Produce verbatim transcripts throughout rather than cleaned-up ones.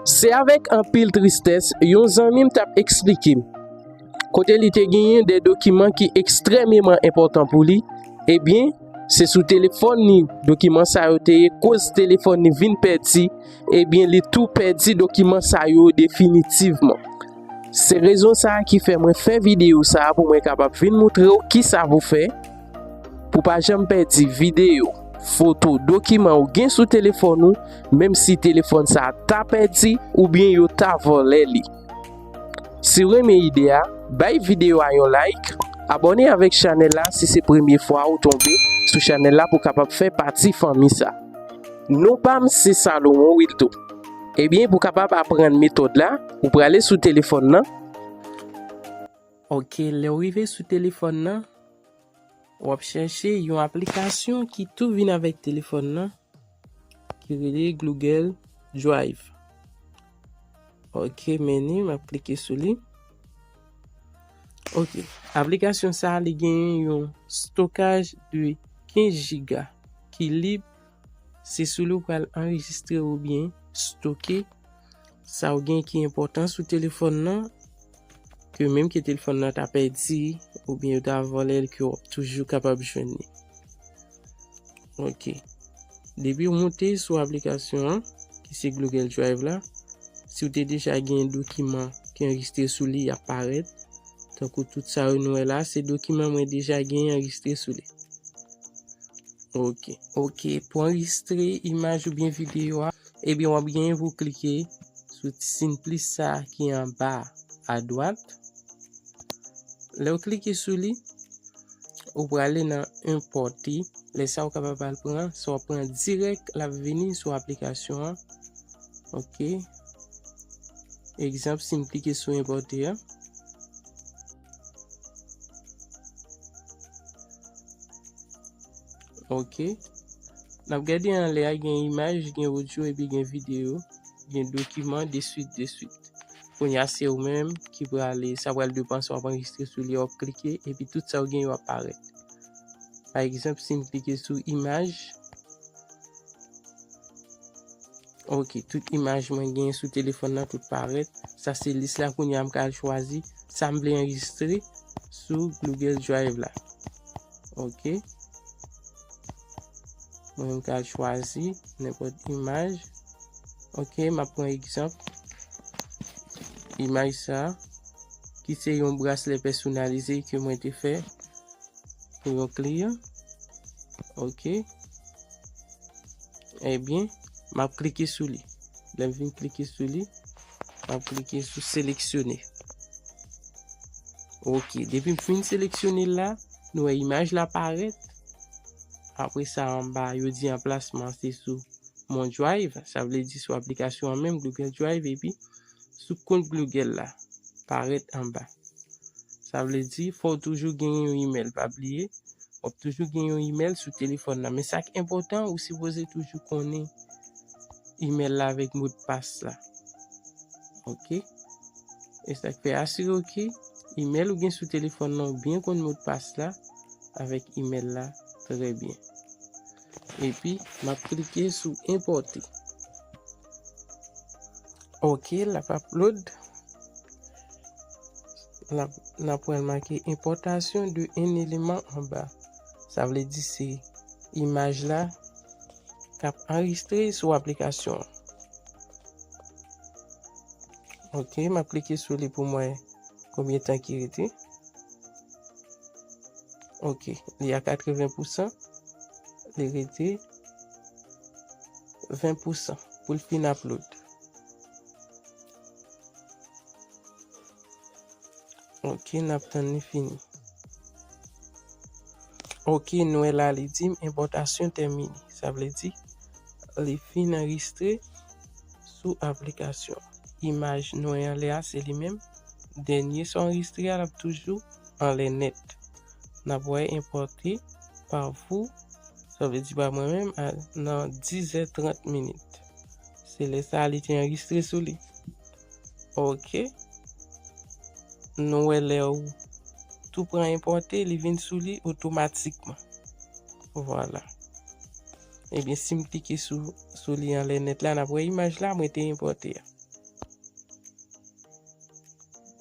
Se avèk anpil tristès yon zanmi m t ap eksplike m kote li te genyen de dokiman ki ekstrèmeman enpòtan pou li, ebyen, se sou telefòn li dokiman sa yo te ye, koz telefòn li vin pèdi, ebyen, li tou pèdi dokiman sa yo definitivman. Se rezon sa a ki fè mwen fè videyo sa a pou mwen kapab vin moutre w kisa pou fè pou pa janm pèdi videyo, foto, dokiman ou gen sou telefòn ou, menm si telefòn sa a ta pèdi oubyen yo ta vòlè li. Si w renmen ide a, bay videyo a yon like, abòne avèk chanèl la si se premye fwa ou tonbe sou chanèl la pou kapab fè pati fanmi sa. Non pa m se Salomon Wilto. Ebyen, pou kapab aprann metòd la, ou prale sou telefòn nan. Ok, lè w rive sou telefòn nan, w ap chèche yon aplikasyon ki tou vin avèk telefòn nan, ki rele Google Drive. Ok, men li, m ap klike sou li. Ok, aplikasyon sa a, li genyen yon stokaj de kenz jiga ki lib. Se sou li w pral anrejistre oubyen stoke sa w gen ki enpòtan sou telefòn nan, ke menm ke telefòn nan ta pèdi oubyen yo ta vòlè l, ke w ap toujou kapab jwenn li. Ok. Depi w moute sou aplikasyon an, ki se Google Drive la, si w te deja gen dokiman ki anrejistre sou li, y ap parèt. Tankou tout sa yo nou wè la, se dokiman mwen deja gen anrejistre sou li. Ok. Ok, pou anrejistre imaj oubyen videyo a, ebyen, w ap genyen pou klike sou ti siy plis sa ki anba adwat. Lè w klike sou li, ou prale nan enpòte. Lè sa a, ou kapab al pran, sa w ap pran dirèk, l ap vini sou aplikasyon an. Ok. Egzanp, si m klike sou enpòte a. Ok. N ap gade anlè a, gen imaj, gen odyo, epi gen videyo, gen dokiman, de swit, de swit. Kounye a, se ou menm ki prale, sa pral depann si w ap anrejistre sou li, w ap klike, epi tout sa w gen yo ap parèt. Pa egzanp, si m klike sou imaj, ok, tout imaj mwen gen sou telefòn nan, tout parèt. Sa se lis la, kounye a m ka al chwazi sa m vle anrejistre sou Google Drive la. Ok. Mwen, m ka al chwazi nenpòt imaj. Ok, m ap pran egzanp imaj sa a, ki se yon braslè pèsonalize ke mwen te fè pou yon kliyan. Ok. Ebyen, m ap klike sou li. Lè m fin klike sou li, m ap klike sou seleksyone. Ok, depi m fin seleksyone l la, nou wè imaj la parèt. Apre sa, anba, yo di anplasman se sou mon Drive, sa vle di sou aplikasyon an menm, Google Drive, epi sou kont Google la, parèt anba. Sa vle di, fò w toujou genyen yon imèl, pa bliye. W ap toujou gen yon imèl sou telefòn nan. Men sa k enpòtan, ou sipoze toujou konnen imèl la avèk modpas la. Ok? E sa k fè, asire w ke imèl ou gen sou telefòn nan, ou byen konn modpas la avèk imèl la trè byen. Epi, m ap klike sou enpòte. Ok, l ap upload. L ap, n ap wè l make importation de un élément anba. Sa vle di se imaj la k ap anrejistre sou aplikasyon an. Ok, m ap klike sou li pou m wè konbyen tan ki rete. Ok, li a katreven pousan. Li rete ven pousan pou l fin upload. Ok, n ap tann li fini. Ok, nou wè la li di m enpòtasyon tèmine. Sa vle di li fin anrejistre sou aplikasyon. Imaj nou wè anlè a, se li menm. Dènye sa w anrejistre a, l ap toujou anlè nèt. N ap wè enpòte pa vou, sa vle di pa mwen menm, a, nan diz è trant minit. Se lè sa a li te anrejistre sou li. Ok. Nou wè lè w tou pran enpòte, li vin sou li otomatikman. Vwala. Ebyen, si m klike sou, sou li anlè nèt la, n ap wè imaj la mwen te enpòte a.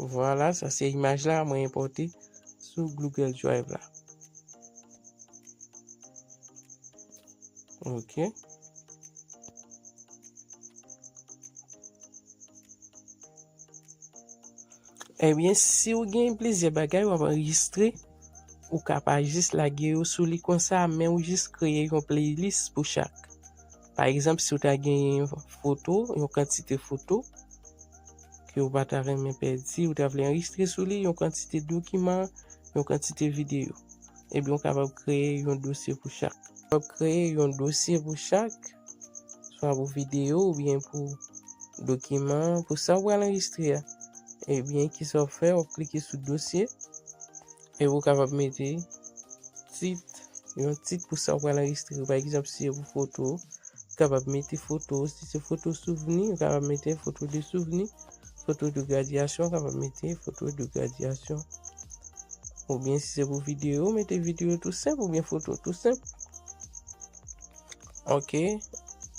Vwala, sa se imaj la mwen enpòte sou Google Drive la. Ok. Ebyen, si w gen plizyè bagay w ap anrejistre, ou ka pa jis lage yo sou li konsa, men ou jis kreye yon playlist pou chak. Pa egzanp, si w ta genyen foto, yon kantite foto ke w pa ta renmen pèdi, ou ta vle anrejistre sou li, yon kantite dokiman, yon kantite videyo. Ebyen, ou kapab kreye yon dosye pou chak. Ou kapab kreye yon dosye pou chak, swa pou videyo oubyen pou dokiman, pou sa w pral anrejistre a. Ebyen, kisa w ap fè? W ap klike sou dosye, epi ou kapab mete tit, yon tit pou sa w pral anrejistre. Pa egzanp, si se pou foto, ou kapab mete foto. Si se foto souvni, ou kapab mete foto de souvni. Foto de gradyasyon, ou kapab mete foto de gradyasyon. Oubyen si se pou videyo, mete videyo tou senp oubyen foto tou senp. Ok.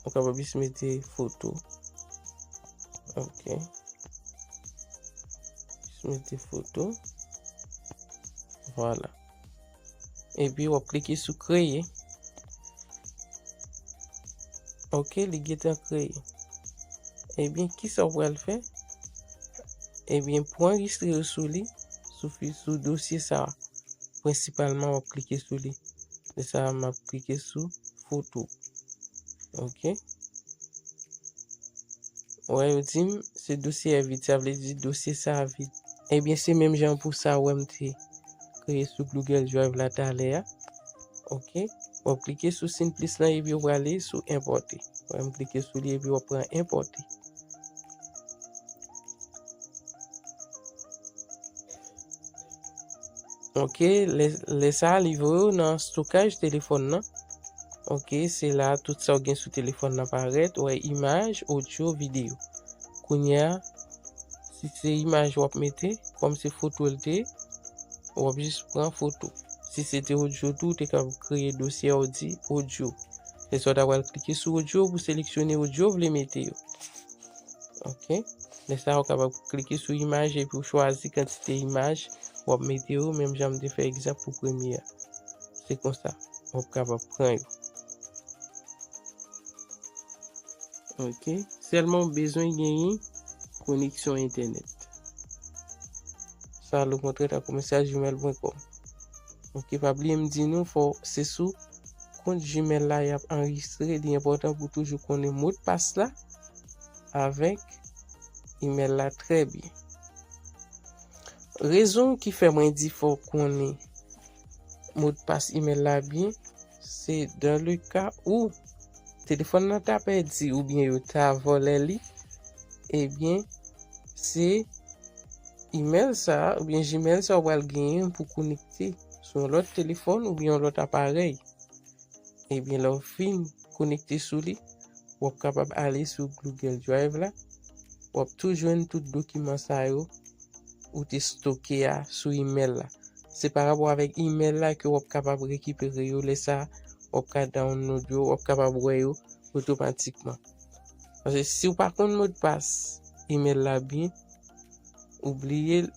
Ou kapab jis mete foto. Ok. Jis mete foto. Vwala. Epi w ap klike sou kreye. Ok, li gentan kreye. Ebyen, kisa w pral fè? Ebyen, pou anrejistre yo sou li, sou fi-, sou dosye sa a, prensipalman, w ap klike sou li. Lè sa a, m ap klike sou foto. Ok. Wè, yo di m, se dosye a vid, sa vle di dosye sa a vid. Ebyen, se menm jan pou sa wè m te kreye sou Google Drive la talè a. Ok. W ap klike sou siy plis lan epi w prale sou enpòte. Wè, m klike sou li epi w ap pran enpòte. Ok, lè, lè sa a, li voye w nan stokaj telefòn nan. Ok, se la tout sa w gen sou telefòn nan parèt, wè, imaj, odyo, videyo. Kounye a, si se imaj w ap mete, kòm se foto l te ye, w ap jis pran foto. Si se te odyo tou, ou te kapab kreye dosye a, w di odyo. Lè sa w ta pral klike sou odyo pou seleksyone odyo w vle mete yo. Ok. Lè sa a, ou kapab klike sou imaj epi w chwazi kantite imaj w ap mete yo, menm jan m te fè egzanp pou premye a. Se konsa, w ap kapab pran yo. Ok. Sèlman w bezwen genyen koneksyon entènèt. Sa, le contraire, a commercial gmail point com. Ok, pa bliye m di nou, fò se sou kont Gmail la y ap anrejistre, li enpòtan pou toujou konnen modpas la avèk imèl la trè byen. Rezon ki fè mwen di fò w konnen modpas imèl la byen, se dans le cas où telefòn nan ta pèdi oubyen yo ta vòlè li, ebyen, se imèl sa a, oubyen Gmail sa a w pral genyen pou konekte sou yon lòt telefòn oubyen yon lòt aparèy. Ebyen, lè w fin konekte sou li, w ap kapab ale sou Google Drive la, w ap tou jwenn tout dokiman sa yo ou te stoke a sou imèl la. Se pa rapò avèk imèl la ke w ap kapab rekipere yo, lè sa a, w ap ka download yo, w ap kapab wè yo otomatikman. Paske si w pa konn modpas imèl la byen, ou bliye l,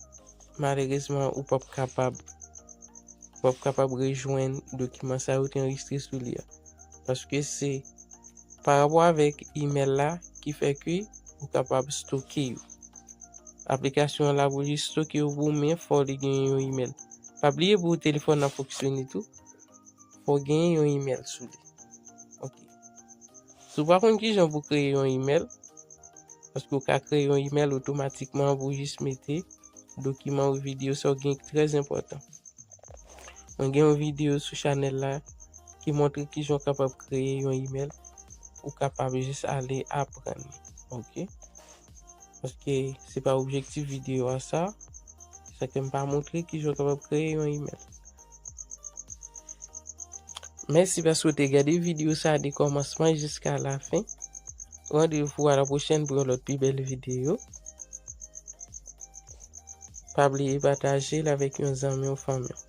malerezman, ou p ap kapab, ou p ap kapab rejwenn dokiman sa yo te anrejistre sou li a. Paske se pa rapò avèk imèl la ki fè ke ou kapab stoke yo. Aplikasyon an la pou li stoke yo pou ou, men fò li genyen yon imèl. Pa bliye pou telefòn nan fonksyone tou, fò genyen yon imèl sou li. Ok. Si w pa konn kijan pou kreye yon imèl, paske w ka kreye yon imèl otomatikman pou jis mete dokiman ou videyo sa w gen ki trè enpòtan. Mwen gen yon videyo sou chanèl la ki montre kijan w kapab kreye yon imèl. Ou kapab jis ale aprann. Ok? Paske se pa objektif videyo a sa. Sa ke m pa montre kijan w kapab kreye yon imèl. Mèsi paske w te gade videyo sa a de kòmansman jiska lafen. Randevou a la pwochèn pou yon lòt pi bèl videyo. Pa bliye pataje l avèk yon zanmi ou fanmi w.